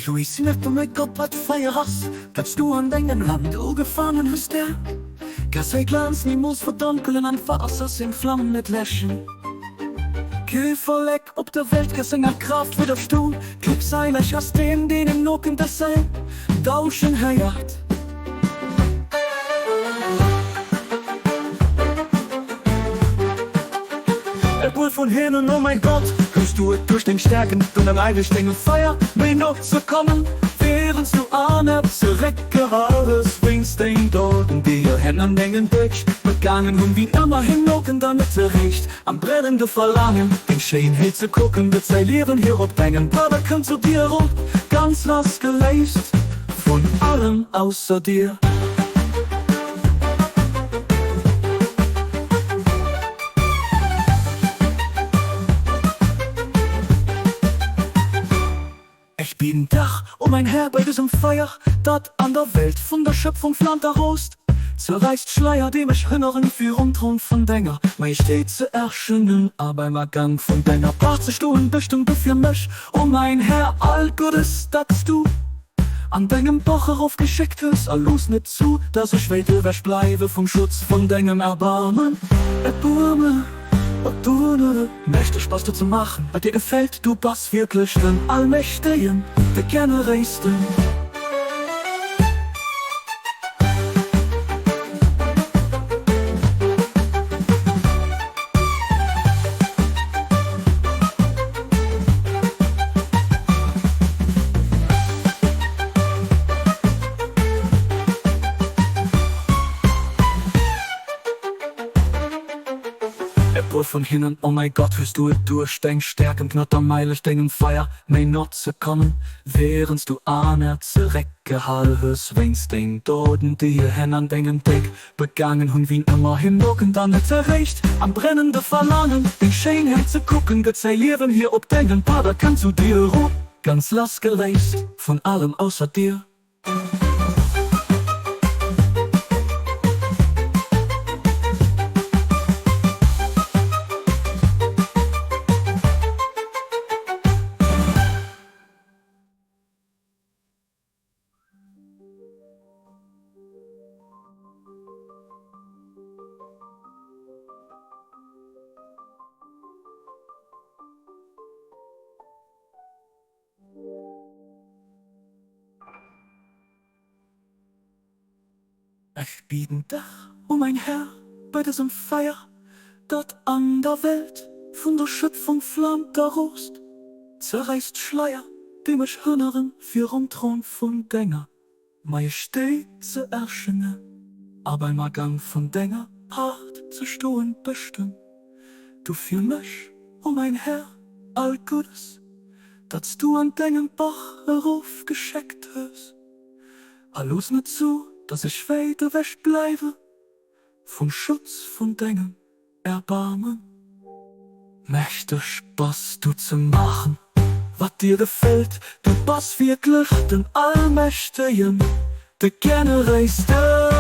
Ech weess net, o mäi Gott, wat Feier ass, dat s du an dengem Land ugefaangen hues, der ka säi Glanz nimools verdonkelen an d'Waasser seng Flam net läschen. Kee Vollek op der Welt ka senger Kraaft widderstoen, gléckseileg ass deen, deen em nokënnt a säin Dauschen héiert. E puer vun hinnen, o mäi Gott, hues du et duerch deng Stäerken an am Äiweg dengem Feier méi no ze kommen, wärends du aner zeréckgehal hues wéinst deng Doten, déi hir Hänn an dengen Déngscht begaangen hunn, wien ëmmer him nokënnt an net eréischt am brennende Verlaangen, deng Schéinheet ze kucken, gëtt säi Liewen hier op dengem Pader, kënnt zu dir erop, ganz lassgeléist vun allem ausser dir. Ech bieden dach, o mäin Här, bei dësem Feier, dat an der Welt vun der Schöpfung flamt a rost, zerräiss d'Schleier, déi mech hënneren, virum Thron vun denger Majestéit ze erschënen a beim Agank vun denger Paart ze stoen. Bestëmm du fir mech, o mäin Här, all Guddes, dat s du an dengem Bach erof geschéckt hues, a looss net zu, dass ech wéit ewech bleiwe vum Schutz vun dengem Erbarmen. Erbarme, Erbarme. Mächteg bass du ze maachen, wat dir gefält, du bass wierklech den Allmächtegen, de Generéisten. E puer vun hinnen, O mäi Gott, hues du et duerch deng Stäerken gnot erméiglecht, dengem Feier méi no ze kommen, wärends du aner zeréckgehal hues wéinst deng Doten, déi hir Hänn an dengem Déck Begaangen hunn, wien ëmmer him nokënnt an net eréischt am brennende Verlaangen, deng Schéinheet ze kucken, gëtt säi Liewen hier op dengen Pader, kënnt zu dir erop, ganz lassgeléist vun allem ausser dir. Ech bieden dech, o mäin Här, bei dësem Feier, dat an der Welt vun der Schöpfung flamt a rost, Zerräiss d'Schleier, déi mech hënneren, virum Thron vun denger Majestéit ze erschëngen a beim Agank vun denger Paart ze stoen. Bestëmm du fir mech, o mäin Här, all Guddes, dat s du an dengem Bach erof geschéckt hues, a looss net zu, datt ech wäit ewech bleiwe vum Schutz vun dengem Erbarmen. Mächteg bass du ze maachen, wat dir gefält, du bass wierklech den Allmächtegen, de Generéisten.